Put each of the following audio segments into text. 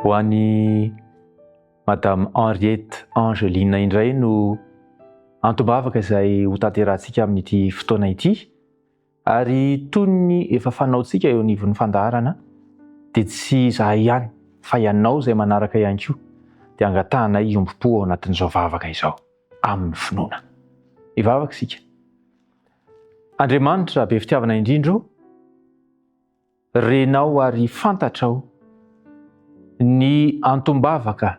Ho an'i Madame Henriette Angeline indray no antom-bavaka izay hotanterahantsika amin'ity fotoana ity. Ary toy ny efa fanaontsika eo anivon'ny fandaharana dia tsy izahay ihany fa ianao izay manaraka ihany koa dia angatahanay hiombom-po ao anatin'izao vavaka izao amin'ny finoana. Hivavaka isika. Andriamanitra be fitiavana indrindra o, Renao ary fantatrao ny antom-bavaka,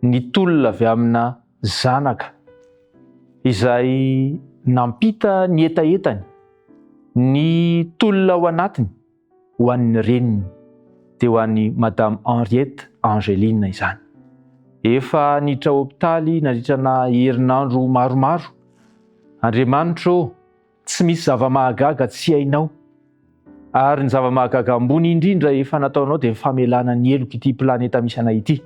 ny tolona avy amina zanaka izay nampita ny hetahetany, ny tolona ao anatiny ho an'ny reniny, dia ho an'i Madame Henriette Angeline izany. Efa niditra hopitaly nandritra-na herinandro maromaro. Andriamanitra ô! Tsy misy zava-mahagaga tsy hainao. Ary ny zava-mahagaga ambony indrindra efa nataonao dia ny famelana ny helok'ity planeta misy anay ity.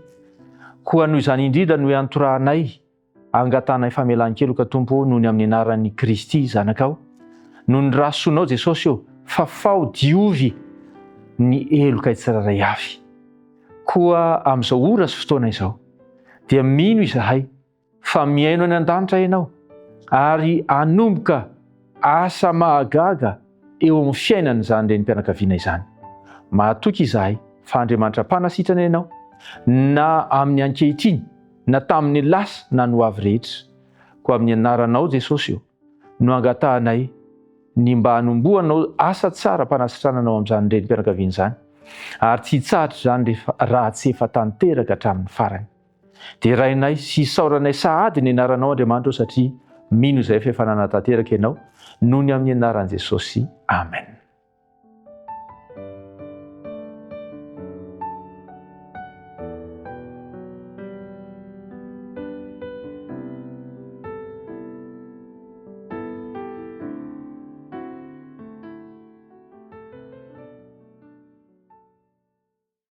Koa noho izany indrindra no iantorahanay, angatahanay famelan-keloka Tompo ô noho ny amin'ny anaran'i Kristy Zanakao, noho ny ra soanao Jesosy ô, fafao, diovy ny helokay tsirairay avy. Koa amin'izao ora sy fotoana izao dia mino izahay Fa mihaino any an-danitra Ianao, ary hanomboka asa mahagaga eo amin'ny fiainan'izany renim-pianakaviana izany. Mahatoky izahay fa Andriamanitra mpanasitrana Ianao, na amin'ny ankehitriny, na tamin'ny lasa na ny ho avy rehetra. Koa amin'ny anaranao Jesosy ô, no angatahanay ny mba hanombohanao asa tsara mpanasitranana ao amin'izany renim-pianakaviana izany, ary tsy hitsahatra izany rehefa raha tsy efa tanteraka hatramin'ny farany. Derainay sy isaoranay sahady ny anaranao Andriamanitra o satria mino izay fa efa nanatanteraka ianao noho ny amin'ny anaran'i Jesosy Amen.